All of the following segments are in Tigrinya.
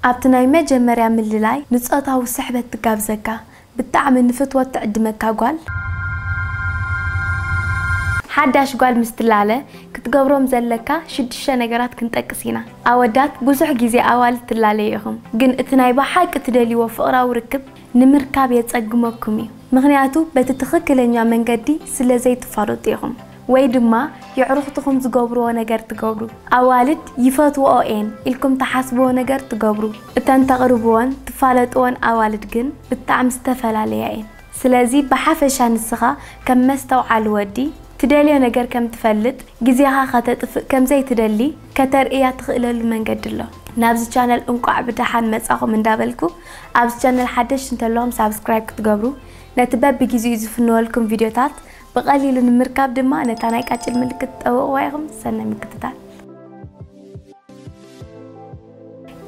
ኣብቲ ናይ መጀመርያ ምልላይ ንጾታዊ ስሕበት ትጋብዘካ፣ ብጣዕሚ ንፍትወት ትዕድመካ ጓል። ሓዳሽ ጓል ምስ ትላለ ክትገብሮም ዘለካ ሽዱሽተ ነገራት ክንጠቅስ ኢና። ኣወዳት ብዙሕ ግዜ ኣዋልድ ትላለዩ ኢኹም፣ ግን እቲ ናይ ብሓቂ ትደልይዎ ፍቕራዊ ርክብ ንምርካብ የጸግመኩም እዩ። ምኽንያቱ በቲ ትኽክለኛ መንገዲ ስለ ዘይትፋለጡ ኢኹም። ወይ ድማ የዕሩኽትኹም ዝገብርዎ ነገር ትገብሩ። ኣዋልድ ይፈትውኦ እየን ኢልኩም ትሓስብዎ ነገር ትገብሩ። እተን ተቕርብወን ትፋለጥወን ኣዋልድ ግን ብጣዕሚ ዝተፈላለያ እየን። ስለዚ ብሓፈሻ ንስኻ ከም መስተውዓሊ ወዲ ትደልዮ ነገር ከም ትፈልጥ፣ ግዜኻ ከተጥፍእ ከም ዘይትደሊ ከተርእያ ትኽእለሉ መንገዲ ኣሎ። ናብዚ ቻነል እንቋዕ ብደሓን መጻኹም እንዳበልኩ፣ ኣብዚ ቻነል ሓደሽቲ እንተለኹም ሳብስክራይብ ክትገብሩ፣ ነቲ በብግዜኡ ዝፍንወልኩም ቪድዮታት ብቐሊሉ ንምርካብ ድማ ነታ ናይ ቃጭል ምልክት ትጠውቕዋ ኢኹም። ሰናይ ምክትታል።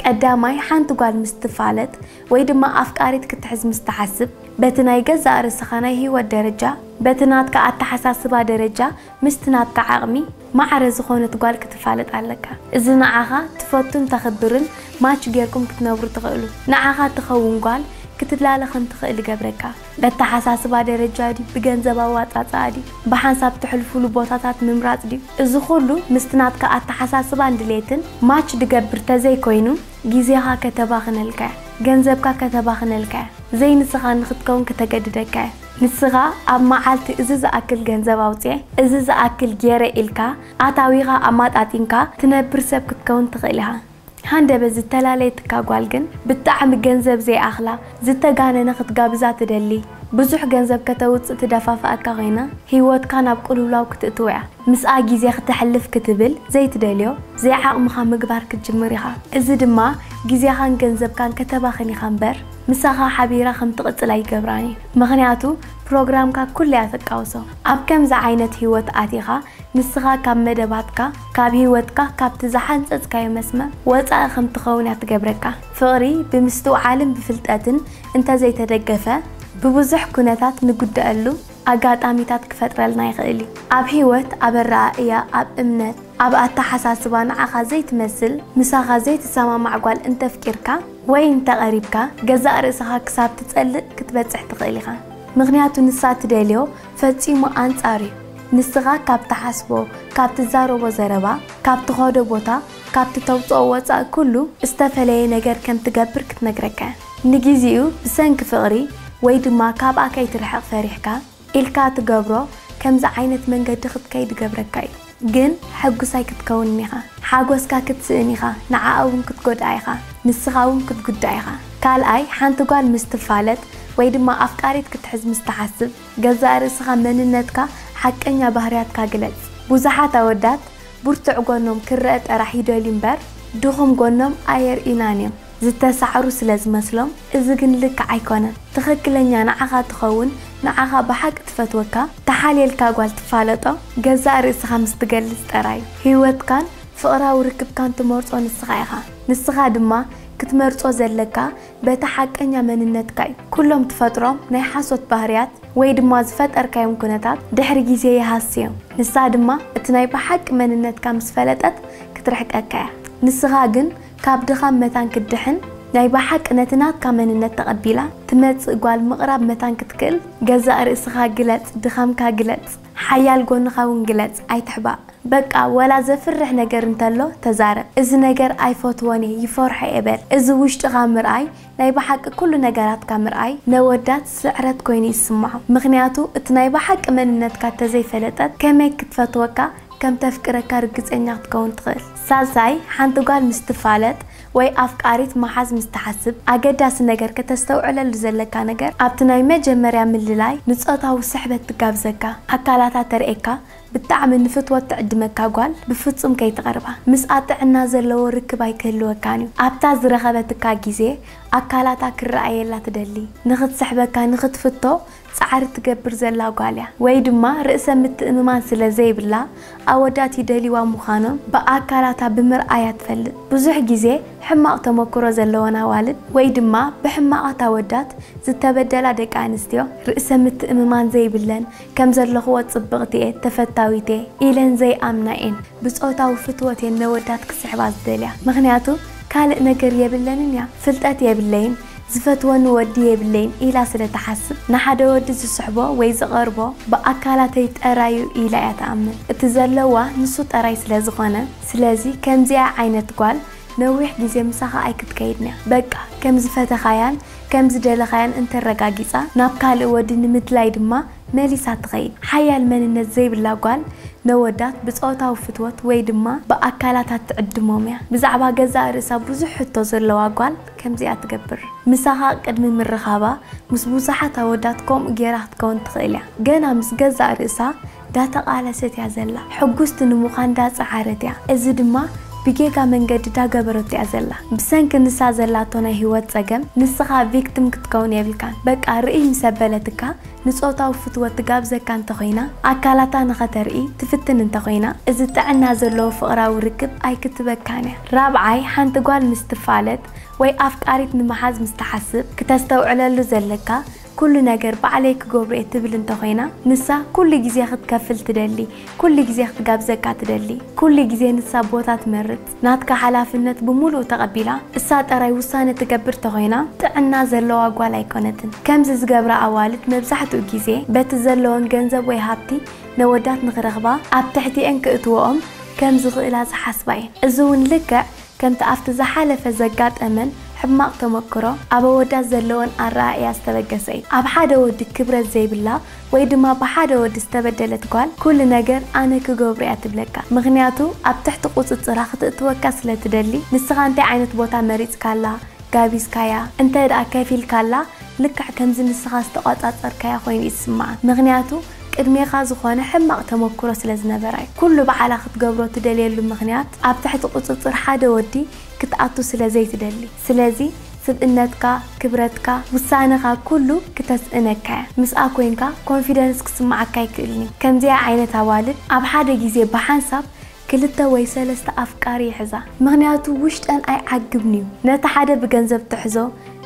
ቀዳማይ፣ ሓንቲ ጓል ምስ ትፋለጥ ወይ ድማ ኣፍቃሪት ክትሕዝ ምስ ትሓስብ፣ በቲ ናይ ገዛእ ርእስኻ ናይ ህይወት ደረጃ፣ በቲ ናትካ ኣተሓሳስባ ደረጃ፣ ምስቲ ናትካ ዓቕሚ ማዕረ ዝኾነት ጓል ክትፋለጥ ኣለካ። እዚ ንዓኻ ትፈቱን ተኽብርን ማች ጌርኩም ክትነብሩ ትኽእሉ፣ ንዓኻ ትኸውን ጓል ክትላለ ከም ትኽእል ይገብረካ። በተሓሳስባ ደረጃ ድዩ? ብገንዘብ ኣዋጻጽኣ ድዩ? ብሓንሳብ ትሕልፉሉ ቦታታት ምምራጽ ድዩ? እዚ ኩሉ ምስቲ ናትካ ኣተሓሳስባን ድሌትን ማች ድገብር ተዘይኮይኑ፣ ግዜኻ ከተባኽነልካ እያ፣ ገንዘብካ ከተባኽነልካ እያ፣ ዘይንስኻ ንኽትከውን ከተገድደካ እያ። ንስኻ ኣብ መዓልቲ እዚ ዝኣክል ገንዘብ ኣውጽኤ፣ እዚ ዝኣክል ገይረ ኢልካ ኣታዊኻ ኣማጣጢንካ ትነብር ሰብ ክትከውን ትኽእል ኢኻ። ሃንደበት ዝተፈላለየትካ ጓል ግን ብጣዕሚ ገንዘብ ዘይኣኽላ ዝተጋነነ ክትጋብዛ ትደሊ። ብዙሕ ገንዘብ ከተውጽእ ትደፋፍኣካ ኮይና ህይወትካ ናብ ቅልውላው ክትእትዎ እያ። ምስኣ ግዜ ክተሕልፍ ክትብል ዘይትደልዮ ዘይዓቕምኻ ምግባር ክትጅምር ኢኻ። እዚ ድማ ግዜኻን ገንዘብካን ከተባኽን ኢኻ እምበር ምሳኻ ሓቢራ ከም ትቕጽል ኣይገብራን እዩ። ምኽንያቱ ፕሮግራምካ ኩሉ እያ ተቃውሶ። ኣብ ከምዚ ዓይነት ህይወት ኣቲኻ ንስኻ ካብ መደባትካ፣ ካብ ህይወትካ፣ ካብቲ ዝሓንጸጽካዮ መስመር ወጻኢ ከም ትኸውን እያ ትገብረካ። ፍቕሪ ብምስትውዓልን ብፍልጠትን እንተዘይተደገፈ ብብዙሕ ኩነታት ንጉደኣሉ ኣጋጣሚታት ክፈጥረልና ይኽእል እዩ። ኣብ ህይወት፣ ኣብ ኣረኣእያ፣ ኣብ እምነት፣ ኣብ ኣተሓሳስባ ንዓኻ ዘይትመስል፣ ምሳኻ ዘይትሰማማዕ ጓል እንተፍቂርካ ወይ እንተቐሪብካ፣ ገዛእ ርእስኻ ክሳብ ትጸልእ ክትበጽሕ ትኽእል ኢኻ። ምኽንያቱ ንሳ ትደልዮ ፈጺሙ ኣንጻር እዩ። ንስኻ ካብ ትሓስቦ፣ ካብ ትዛረቦ ዘረባ፣ ካብ ትኸዶ ቦታ፣ ካብ ትተውጽኦ ወጻኢ ኩሉ ዝተፈለየ ነገር ከም ትገብር ክትነግረካ እያ። ንግዜኡ ብሰንኪ ፍቕሪ ወይ ድማ ካብኣ ከይትርሕቕ ፈሪሕካ ኢልካ ትገብሮ ከምዚ ዓይነት መንገዲ ክትከይድ ይገብረካ እዩ። ግን ሕጉስ ኣይክትከውንን ኢኻ። ሓጎስካ ክትስእን ኢኻ፣ ንዓኣ እውን ክትጎድኣ ኢኻ፣ ንስኻ እውን ክትጉዳእ ኢኻ። ካልኣይ፣ ሓንቲ ጓል ምስ ትፋለጥ ወይ ድማ ኣፍቃሪት ክትሕዝ ምስ ትሓስብ፣ ገዛእ ርእስኻ፣ መንነትካ፣ ሓቀኛ ባህርያትካ ግለጽ። ብዙሓት ኣወዳት ብርቱዕ ጎኖም ክረአ ጥራሕ ይደልዩ እምበር ድኹም ጎኖም ኣየርእዩናን እዮም። ዝተሳዕሩ ስለ ዝመስሎም፣ እዚ ግን ልክዕ ኣይኮነን። ትኽክለኛ ንዓኻ ትኸውን፣ ንዓኻ ብሓቂ ትፈትወካ፣ ተሓልየልካ ጓል ትፋለጦ፣ ገዛእ ርእስኻ ምስ ትገልጽ ጥራይ እዩ። ህይወትካን ፍቕራዊ ርክብካን ትመርጾ ንስኻ ኢኻ። ንስኻ ድማ ክትመርጾ ዘለካ በቲ ሓቀኛ መንነትካ እዩ። ኩሎም ትፈጥሮም ናይ ሓሶት ባህርያት ወይ ድማ ዝፈጠርካዮም ኩነታት ድሕሪ ግዜ ይሃስዮም። ንሳ ድማ እቲ ናይ ብሓቂ መንነትካ ምስ ፈለጠት ክትርሕቀካ እያ። ንስኻ ግን ካብ ድኻም መታን ክትድሕን፣ ናይ ብሓቂ ነቲ ናትካ መንነት ተቐቢላ ትመጽእ ጓል ምቕራብ መታን ክትክእል፣ ገዛእ ርእስኻ ግለጽ፣ ድኻምካ ግለጽ፣ ሓያል ጎንኻ እውን ግለጽ፣ ኣይትሕባእ። በቃ፣ ወላ ዘፍርሕ ነገር እንተሎ ተዛረብ። "እዚ ነገር ኣይፈትዎን እየ፣ ይፈርሖ እየ" በል። እዚ ውሽጥኻ ምርኣይ፣ ናይ ብሓቂ ኩሉ ነገራትካ ምርኣይ ነወዳት ስዕረት ኮይኑ ይስምዖም። ምኽንያቱ እቲ ናይ ብሓቂ መንነትካ ተዘይፈለጠት ከመይ ክትፈትወካ፣ ከም ተፍቅረካ ርግጸኛ ክትከውን ትኽእል። ሳልሳይ፣ ሓንቲ ጓል ምስ ትፋለጥ ወይ ኣፍቃሪት መሓዝ ምስ ትሓስብ ኣገዳሲ ነገር ከተስተውዕለሉ ዘለካ ነገር፣ ኣብቲ ናይ መጀመርያ ምልላይ ንጾታዊ ስሕበት ትጋብዘካ፣ ኣካላታ ተርእየካ፣ ብጣዕሚ ንፍትወት ትዕድመካ ጓል ብፍጹም ከይትቐርባ። ምስኣ ጥዕና ዘለዎ ርክብ ኣይክህልወካን እዩ። ኣብታ ዝረኸበትካ ግዜ ኣካላታ ክረኣየላ ትደሊ። ንኽትስሕበካ፣ ንኽትፍቶ ጻዕሪ ትገብር ዘላ ጓል እያ። ወይ ድማ ርእሰ ምትእምማን ስለ ዘይብላ ኣወዳት ይደልይዋ ምዃኖም ብኣካላታ ብምርኣያ ትፈልጥ። ብዙሕ ግዜ ሕማቕ ተመክሮ ዘለወን ኣዋልድ ወይ ድማ ብሕማቓት ኣወዳት ዝተበደላ ደቂ ኣንስትዮ ርእሰ ምትእምማን ዘይብለን፣ ከም ዘለኽዎ ጽብቕቲ እየ፣ ተፈታዊት እየ ኢለን ዘይኣምና እየን ብጾታዊ ፍትወት እየን ነወዳት ክስሕባ ዝደልያ። ምኽንያቱ ካልእ ነገር የብለንን እያ። ፍልጠት የብለይን፣ ዝፈትወኒ ወዲ የብለይን ኢላ ስለ ትሓስብ፣ ንሓደ ወዲ ዝስሕቦ ወይ ዝቐርቦ ብኣካላተይ ጠራዩ ኢላ እያ ትኣምን። እቲ ዘለዋ ንሱ ጠራይ ስለ ዝኾነ፣ ስለዚ ከምዚኣ ዓይነት ጓል ነዊሕ ግዜ ምሳኻ ኣይክትከይድን እያ። በቃ ከም ዝፈተኻያን ከም ዝደለኻያን እንተረጋጊጻ፣ ናብ ካልእ ወዲ ንምድላይ ድማ መሊሳ ትኸይድ። ሓያል መንነት ዘይብላ ጓል ነወዳት ብጾታዊ ፍትወት ወይ ድማ ብኣካላታ ትዕድሞም እያ። ብዛዕባ ገዛእ ርእሳ ብዙሕ ሕቶ ዘለዋ ጓል ከምዚኣ ትገብር። ምሳኻ ቅድሚ ምርኻባ ምስ ብዙሓት ኣወዳት ከምኡ ጌራ ክትከውን ትኽእል እያ። ገና ምስ ገዛእ ርእሳ ዳተቓለሰት እያ ዘላ። ሕጉስቲ ንምዃን ዳጸዓረት እያ። እዚ ድማ ብጌጋ መንገዲ ዳገበረቶ እያ ዘላ። ብሰንኪ ንሳ ዘላቶ ናይ ህይወት ጸገም ንስኻ ቪክቲም ክትከውን የብልካን። በቃ ርእይ ምስ ኣበለትካ ንጾታዊ ፍትወት ትጋብዘካ እንተኾይና፣ ኣካላታ ንኸተርኢ ትፍትን እንተኾይና፣ እዚ ጥዕና ዘለዎ ፍቕራዊ ርክብ ኣይክትበካን እያ። ራብዓይ፣ ሓንቲ ጓል ምስ ትፋለጥ ወይ ኣፍቃሪት ንምሓዝ ምስ ትሓስብ፣ ክተስተውዕለሉ ዘለካ፣ ኩሉ ነገር ባዕለይ ክገብሮ እየ ትብል እንተኾይና፣ ንሳ ኩሉ ግዜ ክትከፍል ትደሊ፣ ኩሉ ግዜ ክትጋብዘካ ትደሊ፣ ኩሉ ግዜ ንሳ ቦታ ትመርጽ፣ ናትካ ሓላፍነት ብምሉኡ ተቐቢላ፣ እሳ ጥራይ ውሳነ ትገብር ተኾይና፣ ጥዕና ዘለዋ ጓል ኣይኮነትን። ከምዚ ዝገብራ ኣዋልድ መብዛሕትኡ ግዜ በቲ ዘለወን ገንዘብ ወይ ሃብቲ ነወዳት ንኽረኽባ ኣብ ትሕቲኤን ክእትወኦም ከም ዝኽእላ ዝሓስባ እየን። እዚ እውን ልክዕ ከምቲ ኣብቲ ዝሓለፈ ዘጋጠመን ሕማቕ ተመክሮ ኣብ ኣወዳት ዘለወን ኣረኣእያ ዝተበገሰ እዩ። ኣብ ሓደ ወዲ ክብረት ዘይብላ ወይ ድማ ብሓደ ወዲ ዝተበደለት ጓል፣ "ኩሉ ነገር ኣነ ክገብሮ እያ" ትብለካ። ምኽንያቱ ኣብ ትሕቲ ቁጽጽራ ክትእትወካ ስለ ትደሊ። ንስኻ እንታይ ዓይነት ቦታ መሪጽካላ፣ ጋቢዝካያ፣ እንተ ደኣ ከፊልካላ፣ ልክዕ ከምዚ ንስኻ ዝተቖጻጸርካያ ኮይኑ እዩ ዝስምዓ። ምኽንያቱ ቅድሜኻ ዝኾነ ሕማቕ ተመክሮ ስለ ዝነበራ እዩ። ኩሉ ባዕላ ክትገብሮ ትደልየሉ ምኽንያት ኣብ ትሕቲ ቁጽጽር ሓደ ወዲ ክትኣቱ ስለ ዘይትደሊ። ስለዚ ስብእነትካ፣ ክብረትካ፣ ውሳነኻ ኩሉ ክተስእነካ እያ። ምስኣ ኮይንካ ኮንፊደንስ ክስምዓካ ኣይክእልን እዩ። ከምዚኣ ዓይነት ኣዋልድ ኣብ ሓደ ግዜ ብሓንሳብ ክልተ ወይ ሰለስተ ኣፍቃሪ ይሕዛ። ምኽንያቱ ውሽጠን ኣይዓግብን እዩ። ነቲ ሓደ ብገንዘብ ትሕዞ፣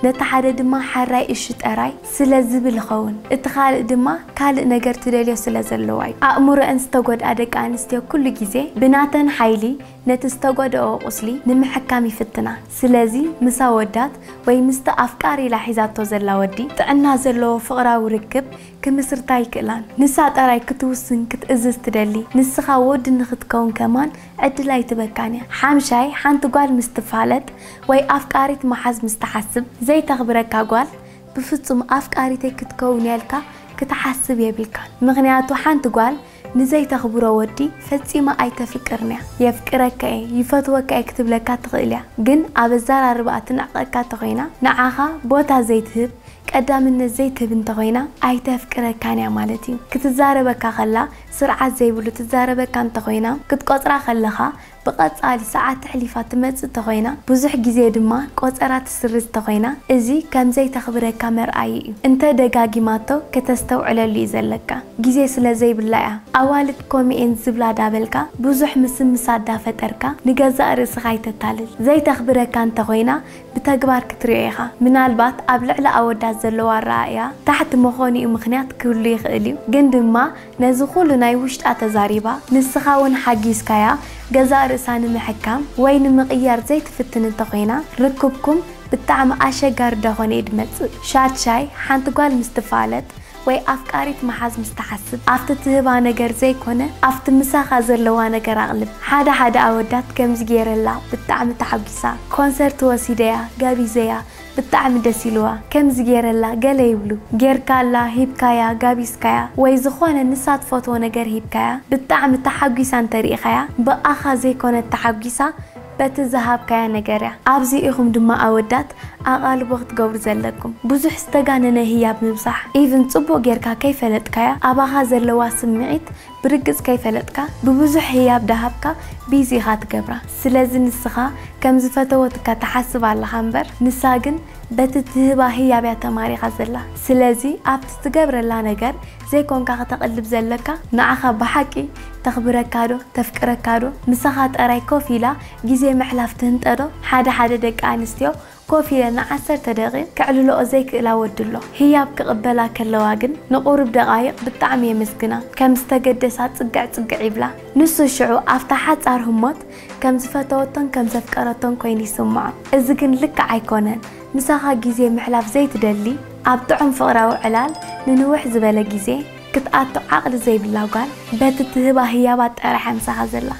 ነቲ ሓደ ድማ ሓራይ እሺ ጠራይ ስለ ዝብል ይኸውን። እቲ ካልእ ድማ ካልእ ነገር ትደልዮ ስለ ዘለዋ እዩ። ኣእምሮአን ዝተጎድኣ ደቂ ኣንስትዮ ኩሉ ግዜ ብናተን ሓይሊ ነቲ ዝተጎድኦ ቁስሊ ንምሕካም ይፍትና። ስለዚ ምስ ኣወዳት ወይ ምስቲ ኣፍቃሪ ኢላ ሒዛቶ ዘላ ወዲ ጥዕና ዘለዎ ፍቕራዊ ርክብ ክምስርታ ኣይክእላን። ንሳ ጠራይ ክትውስን ክትእዝዝ ትደሊ። ንስኻ ወዲ ንኽትከውን ከማን ዕድል ኣይትበካን እያ። ሓምሻይ፣ ሓንቲ ጓል ምስ ትፋለጥ ወይ ኣፍቃሪት መሓዝ ምስ ትሓስብ፣ ዘይተኽብረካ ጓል ብፍጹም ኣፍቃሪተይ ክትከውን እያ ኢልካ ክትሓስብ የብልካን። ምኽንያቱ ሓንቲ ጓል ንዘይተኽብሮ ወዲ ፈጺማ ኣይተፍቅርን እያ። "የፍቅረካ እየ፣ ይፈትወካ እየ" ክትብለካ ትኽእል እያ፣ ግን ኣብ ኣዘራርባኣ ትንዕቐካ እንተኾይና፣ ንዓኻ ቦታ ዘይትህብ፣ ቀዳምነት ዘይትህብ እንተኾይና፣ ኣይተፍቅረካን እያ ማለት እዩ። ክትዛረበካ ከላ ስርዓት ዘይብሉ ትዛረበካ እንተኾይና፣ ክትቆጽራ ከለኻ ብቐጻሊ ሰዓት ኣሕሊፋ ትመጽእ እንተኾይና፣ ብዙሕ ግዜ ድማ ቆጸራ ትስርዝ እንተኾይና፣ እዚ ከም ዘይተኽብረካ መርኣዪ እዩ። እንተ ደጋጊማቶ ከተስተውዕለሉ እዩ ዘለካ። ግዜ ስለ ዘይብላ እያ። ኣዋልድ ከምኡ እየን ዝብላ ዳበልካ፣ ብዙሕ ምስምሳት ዳፈጠርካ፣ ንገዛእ ርእስኻ ኣይተታልል። ዘይተኽብረካ እንተኾይና፣ ብተግባር ክትሪኦ ኢኻ። ምናልባት ኣብ ልዕሊ ኣወዳት ዘለዋ ኣረኣእያ ታሕቲ መኾኒኡ ምኽንያት ክህሉ ይኽእል እዩ፣ ግን ድማ ነዚ ኩሉ ናይ ውሽጣ ተዛሪባ፣ ንስኻ እውን ሓጊዝካያ ገዛእ ርእሳ ንምሕካም ወይ ንምቕያር ዘይትፍትን እንተኾይና፣ ርክብኩም ብጣዕሚ ኣሸጋሪ ዳኾነ እዩ ድመጽእ። ሻድሻይ፣ ሓንቲ ጓል ምስ ትፋለጥ ወይ ኣፍቃሪት መሓዝ ምስ ትሓስብ፣ ኣብቲ ትህባ ነገር ዘይኮነ፣ ኣብቲ ምሳኻ ዘለዋ ነገር ኣቕልብ። ሓደ ሓደ ኣወዳት ከምዚ ገይረላ ብጣዕሚ ተሓጒሳ፣ ኮንሰርት ወሲደያ፣ ጋቢዘያ፣ ብጣዕሚ ደስ ኢልዋ፣ ከምዚ ገይረላ ገለ ይብሉ። ጌርካላ፣ ሂብካያ፣ ጋቢዝካያ፣ ወይ ዝኾነ ንሳ ትፈትዎ ነገር ሂብካያ፣ ብጣዕሚ ተሓጒሳ እንተሪኢኻያ፣ ብኣኻ ዘይኮነት ተሓጒሳ፣ በቲ ዝሃብካያ ነገር እያ። ኣብዚ ኢኹም ድማ ኣወዳት ኣቓልቦ ክትገብሩ ዘለኩም። ብዙሕ ዝተጋነነ ህያብ ምብዛሕ፣ ኢቭን ጽቡቕ ጌርካ ከይፈለጥካያ፣ ኣባኻ ዘለዋ ስምዒት ብርግጽ ከይፈለጥካ፣ ብብዙሕ ህያብ ዳሃብካ ቢዚ ኢኻ ትገብራ። ስለዚ ንስኻ ከም ዝፈተወትካ ትሓስብ ኣለኻ እምበር፣ ንሳ ግን በቲ ትህባ ህያብ እያ ተማሪኻ ዘላ። ስለዚ ኣብቲ ትገብረላ ነገር ዘይኮንካ ከተቕልብ ዘለካ፣ ንዓኻ ብሓቂ ተኽብረካ ዶ፣ ተፍቅረካ ዶ፣ ምሳኻ ጥራይ ኮፍ ኢላ ግዜ ምሕላፍ ትህንጠ ዶ? ሓደ ሓደ ደቂ ኣንስትዮ ኮፍ ኢለ ንዓሰርተ ደቂቕ ከዕልልኦ ዘይክእላ ወዲ ኣሎ። ህያብ ክቕበላ ከለዋ ግን ንቑሩብ ደቓይቕ ብጣዕሚ የመስግና። ከም ዝተገደሳ ጽግዕ ጽግዕ ይብላ። ንሱ ሽዑ ኣብታ ሓጻር ህሞት ከም ዝፈተወቶን ከም ዘፍቀረቶን ኮይኑ ይስምዖ። እዚ ግን ልክዕ ኣይኮነን። ምሳኻ ግዜ ምሕላፍ ዘይትደሊ፣ ኣብ ጥዑም ፍቕራዊ ዕላል ንንውሕ ዝበለ ግዜ ክትኣቱ ዓቕሊ ዘይብላ ጓል፣ በቲ ትህባ ህያባት ጥራሕ እያ ምሳኻ ዘላ።